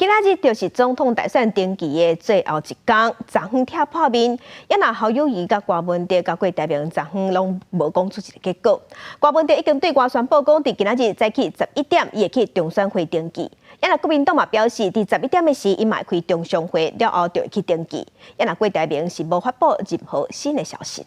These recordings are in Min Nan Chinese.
今仔日就是總統大選登記的最後一工，昨昏拆破面，也若侯友宜佮柯文哲佮郭台銘昨昏攏無講出一个結果。柯文哲已經對外宣布講，佇今仔日早起11點，伊會去中選會登記。也若國民黨嘛表示，佇十一點的時，伊嘛會開中常會，了後就會去登記。也若郭台銘是無發布任何新的消息。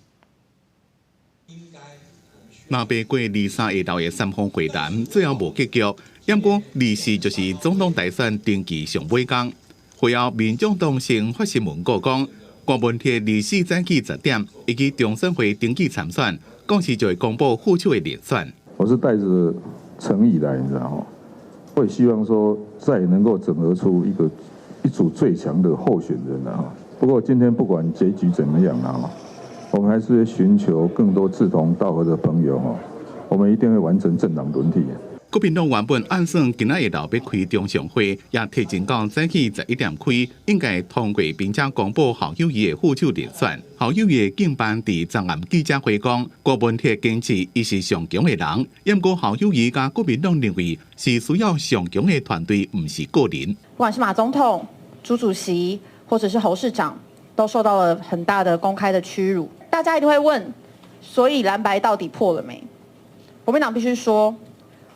藍白過23下晝的三方會談，最後無結局。毋過24就是總統大選登記上尾工，會後民眾黨先發新聞稿講，柯文哲24早起10點，會去中選會登記參選，到時就會公布副手的人選。我是帶着誠意來，你知道嗎？我也希望說，再能夠整合出一個一組最強的候選人啊。不過今天不管結局怎麼樣啊，我們還是會尋求更多志同道合的朋友哦。我們一定會完成政黨輪替。國民黨原本按算今仔下晝欲開中常會，也提前講早起11點開，應該通過並且公布侯友宜的副手人選。侯友宜的競辦佇昨暗記者會講，柯文哲堅持伊是上強的人，毋過侯友宜佮國民黨認為是需要上強的團隊，毋是個人。不管是馬總統、朱主席，或者是侯市長，都受到了很大的公開的屈辱。大家一定會問，所以藍白到底破了沒？國民黨必須說，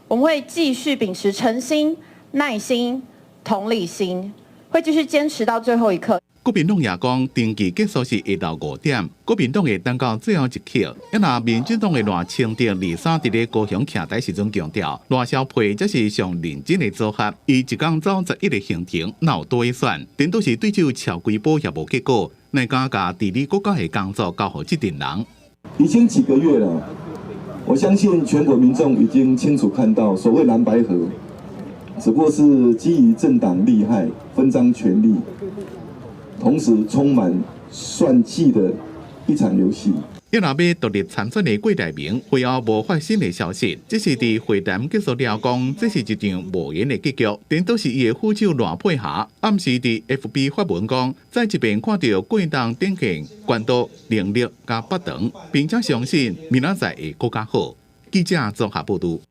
我們會繼續秉持誠心、耐心、同理心，會繼續堅持到最後一刻。國民黨也講，登記結束是下晝5點，國民黨會等到最後一刻。啊若民進黨的賴清德23佇咧高雄徛台時陣強調，賴蕭配才是上認真的組合。伊一工走11個行程，哪有多選？顛倒是對手喬規波也無結果，哪敢共治理國家的工作交予這陣人？已經幾個月了。我相信全國民眾已經清楚看到，所謂藍白合，只不過是基於政黨利害、分贓權力，同時充滿算計的一場遊戲。欲若欲獨立參選的郭台銘，會後無發新的消息，只是佇會談結束了講，這是一場無緣的結局。顛倒是伊的副手賴佩霞，暗時佇 FB 發文講，再一遍看著郭董展現權度、能力佮腹長，並且相信明仔載會閣較好。記者綜合報導。